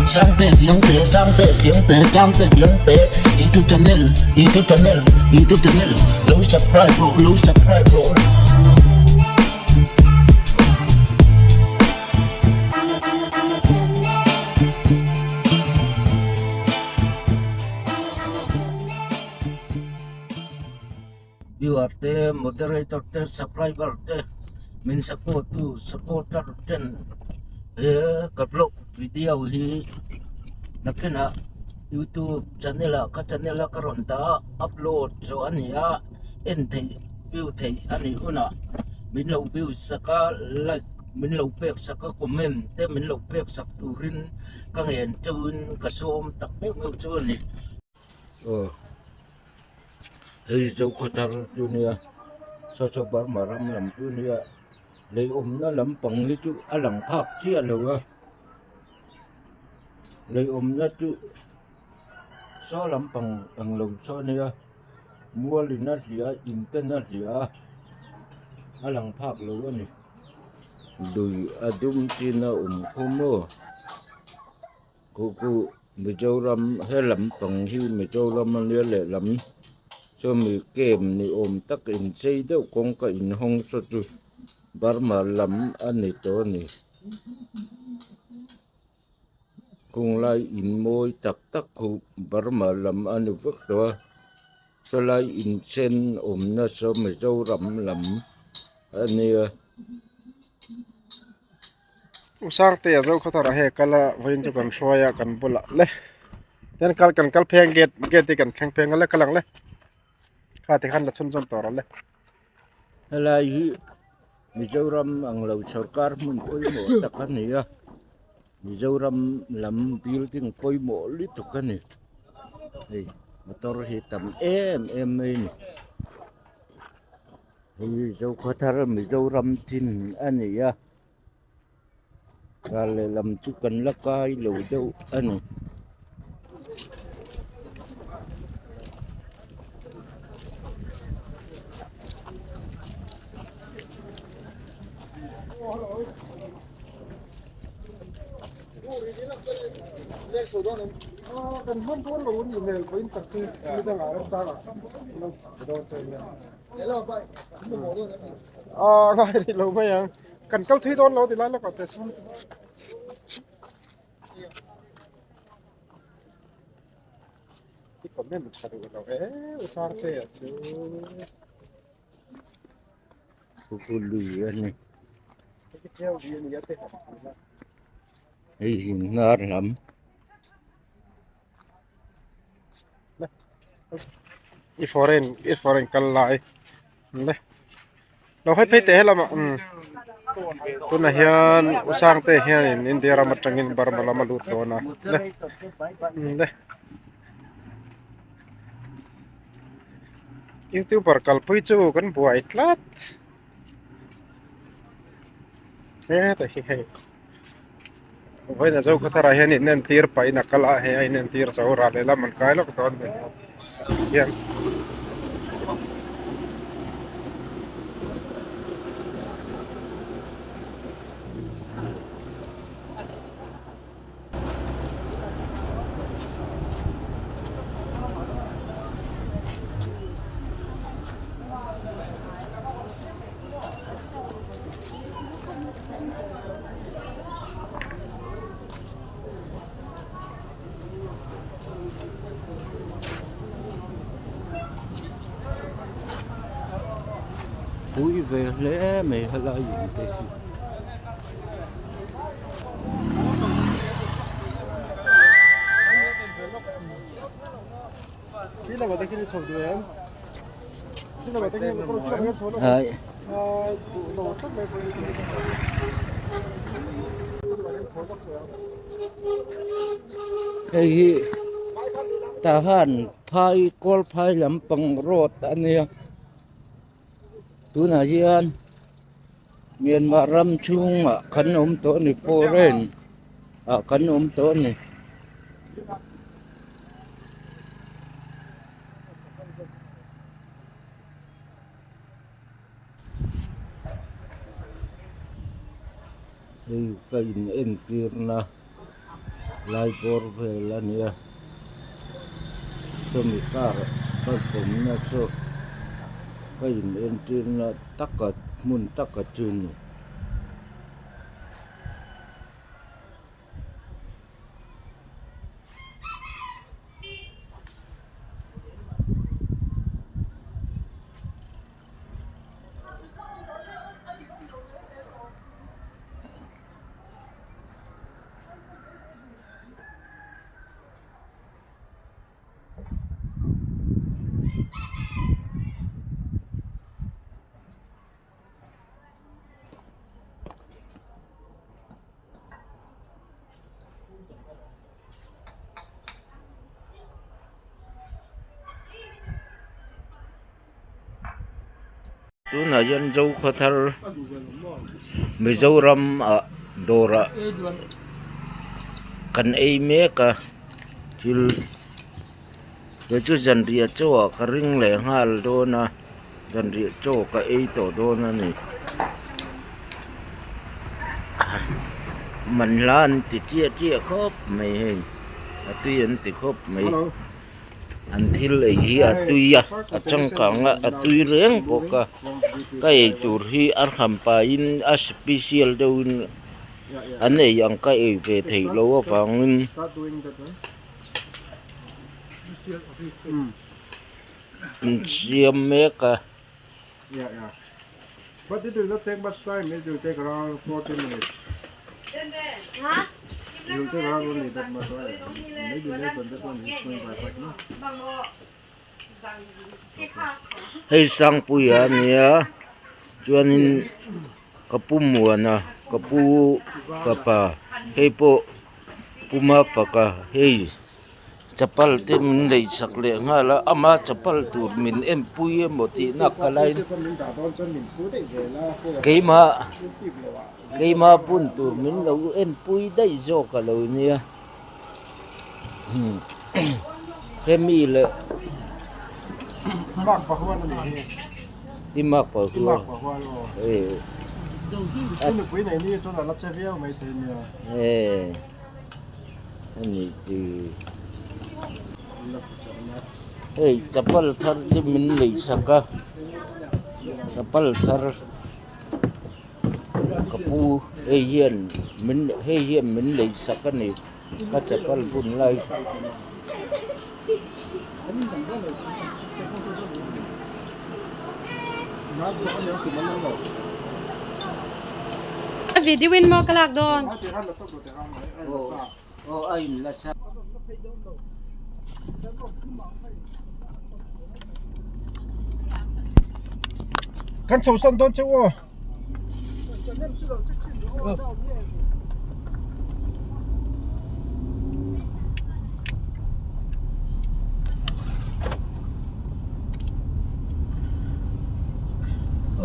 Sangte Piangte Sangte Piangte Sangte Piangte YouTube channel YouTube channel YouTube channel lo subscribe rawh lo subscribe rawh. Viewer te, moderator te, subscriber te, min support tu supporter ten he ka vlog video hi nakinah youtube channel ah ka channel a ka rawn dah a upload zawh a ni a en theih view theih a nih hunah min lo view sak a like min lo pek sak a comment te min lo pek sak turin ka ngen chauhin ka sawm tak meuh meuh chu a ni. Aw hei Zokhawthar chu nia saw saw Burma ram lam chu nia lei awmna lampang hi chu a lang phak chiah lo a lei awmna chu saw lampang ang lo saw nia mual in a hliah a in ten a hliah a a lang phak lo a ni lui a dum chin a awm khawm aw. Khu khu Mizoram he lampang hi Mizoram a nia lehlam chumi camp ni awm tak inchei deuh kawngka inhawng saw chu Burma lam a ni tawh a ni. Khung lai in mawi tak tak khu Burma lam a ni vek tawh a sawlai inchen awmna saw Mizoram lam a nia. Usangte a zo khawthar ah hei a kal a vawiin chu kan hruai a kan bulah le ten kal kan kal phei ang gate gate hi kan thleng phei ang le kal ang le kha ti khan la chhunzawm tawh rawh le. Helai hi Mizoram ang lo sorkar hmun pawimawh tak a ni a Mizoram lam building pawimawh lutuk a ni hei motor hi tam em em mai a ni. Hei Zokhawthar Mizoram chin a ni a ral lehlam chu kan la kai lo deuh a ni. A ngai rih lo mai ang kan kal thui dawn lo ti lai lawk ah te sawn i comment tha duh lo e u sarte a chu Khu lui a ni hei hi hnar lam. I foreign i foreign kal lai le lo hawi phei teh helamah umm tunah hian u Sangte hianin India ram atangin Burma lam a lut dawn a le umm le youtuber kalpui chu kan buai tlat hetah hi hei. Vawiin a zo khawthar ah hian in entir pahin a kal a hei a in entir zo ral lehlam an kai lawk dawn a ni hian. Pui ve hle mai helai in te hi. Hai. Hei hi Tahan phai kawl phai lampang road a nia tunah hian Myanmar ram chhungah kan awm tawh a ni foreign ah kan awm tawh a ni. Hei ka in entirna. Lai bawr vel a nia chumi car ka awmna chu ka in entirna taka hmun taka chu a ni. Tunah hian Zokhawthar Mizoram ah dawrah kan ei mek a thil kei chu zanriah chaw ah ka ring leh nghal dawn a zanriah chaw ka ei tawh dawn a ni manhla an ti chiah chiah khawp mai hei a tui an ti khawp mai. An thil ei hi a tui a a changkang a a tui reng bawk a ka ei tur hi a hran pahin a special deuhin an ei ang ka ei ve theih loh avangin an siam mek a. Hei Sangpuia a nia chuanin ka pu Muana ka pu fapa hei pawh pu Mafaka hei. Chapal te min lei chak leh nghal a ama chapal tur min en pui emaw tih nak ka lain keimah keimah bun tur min lo en pui daih zawk a lo nia hemi leh i mak pahuan e. A ni chu hei chapal thar te min lei sak a chapal thar ka pu hei hian min hei hian min lei sak a ni ka chapal bun lai. A video in maw ka lak dawn? Kan chho san dawn cheu aw.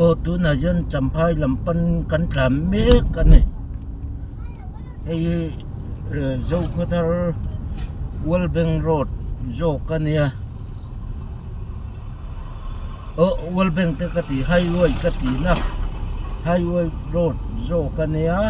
Aw tunah hian champhai lam pan kan tlan mek a ni hei hi Zokhawthar World Bank Road zawk a nia. Aw World Bank te ka ti highway ka ti na highway road zawk a nia.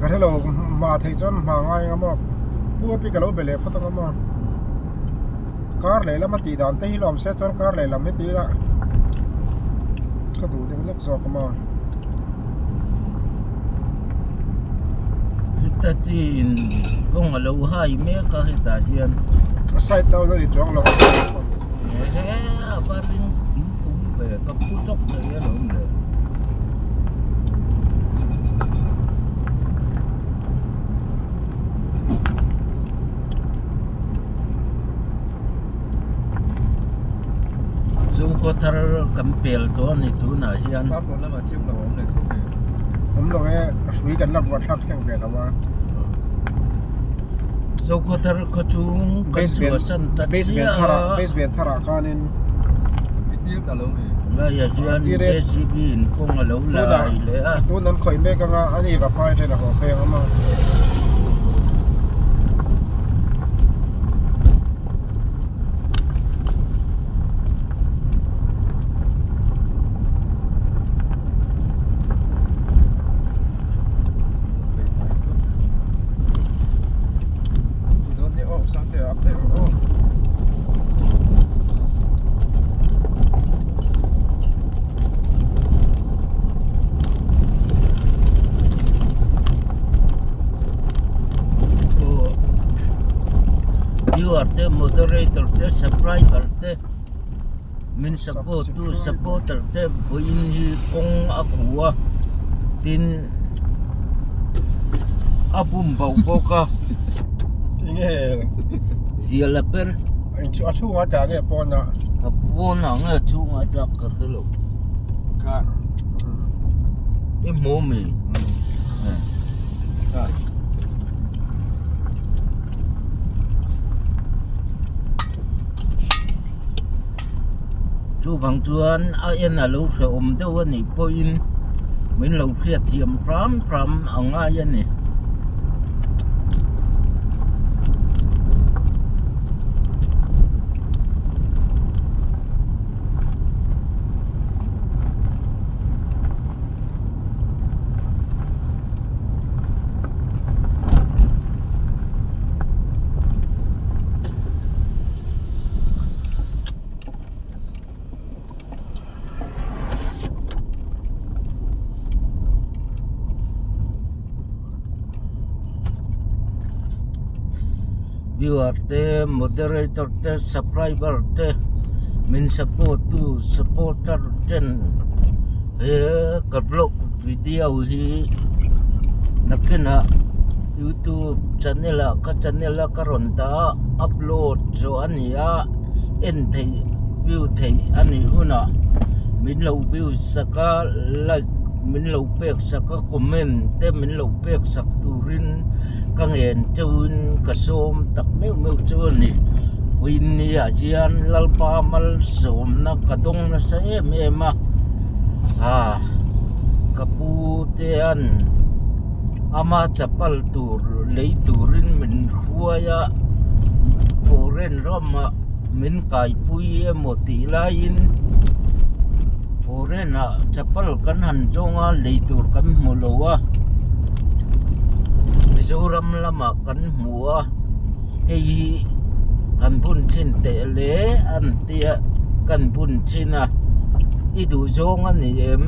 Ka hrelo hma theih chuan hma ngai ang a maw. Pu Api ka lo be leh phawt ang a maw? Kar lehlam a tih dan te hi lawm se chuan kar lehlam hi ti ila ka duh deuh lawk zawk a maw? Heta chi in kawng a lo hai mek a hetah hian. A side down a ni chuang lo a Ehe a va ring pum pum ve ka phu tawk thei alawm le. Chu khaw thar kan pel tawh a ni tunah hian. Awm lo e, hrui kan la vuah thlak thleng ve lo a. Zo khaw thar khaw chung kan chhuahsan ta chiah a. Basement tharah khanin Laiah hian JCB in kawng a lo lai leh a. Tun an khawih mek anga a ni va phai then a haw phei ang a maw. Viewer te moderator te subscriber te min support tu supporter te vawiin hi kawng a khu a tin a bum bo bawk a zial a per a chhungah tla nge pawnah a pawnah nge a chhungah tlak ka hre lo i hmu mi Chuvang chuan a en a lo hrehawm deuh a nih pawhin min lo hriatthiam hram hram a ngai a ni. Viewer te moderator te subscriber te min support tu supporter ten he ka vlog video hi nakinah youtube channel ah ka channel a ka rawn dah a upload zawh a ni a en theih view theih a nih hunah min lo view sak a like min lo pek sak a comment te min lo pek sak turin ka ngen chauhin ka sawm tak meuh meuh chu a ni puinia hian Lalpa malsawmna ka dawng nasa em em a ah ka pu te an ama chapal tur lei turin min hruai a foreign ramah min kaipui emaw tih laiin foreign ah chapal kan han zawng a lei tur kan hmu lo a Mizoram lamah kan hmu a hei hi an bun chin teh hle an tia kan bun chin a i duh zawng a ni em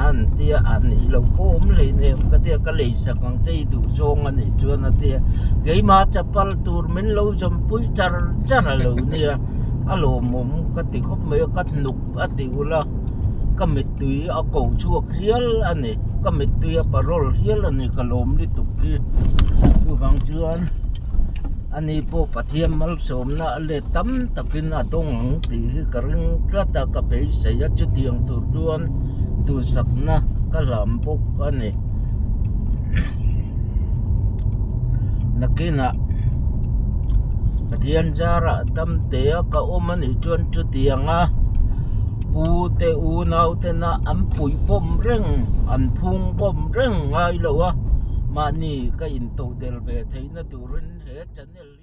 an tia a nih loh pawh awm hleinem ka tia ka lei sak ang che i duh zawng a nih chuan a tia keimah chapal tur min lo zawmpui char char a lo nia a lawmawm ka ti khawp mai a ka hnuk a ti ula ka mittui a ko chhuak hial a ni ka mittui a parawl hial a ni ka lawm lutuk hi chuvang chuan ani pawh Pathian malsawmna a let tam takin a dawng ang tih hi ka ring tlat a ka beisei a chutiang tur chuan duhsakna ka hlam bawk a ni nakinah Pathian zarah damte a ka awm a nih chuan chutiang a pu te unau tena an puih bawm reng an phung bawm reng ngai lo a mahni ka intoh del ve theihna turin he channel.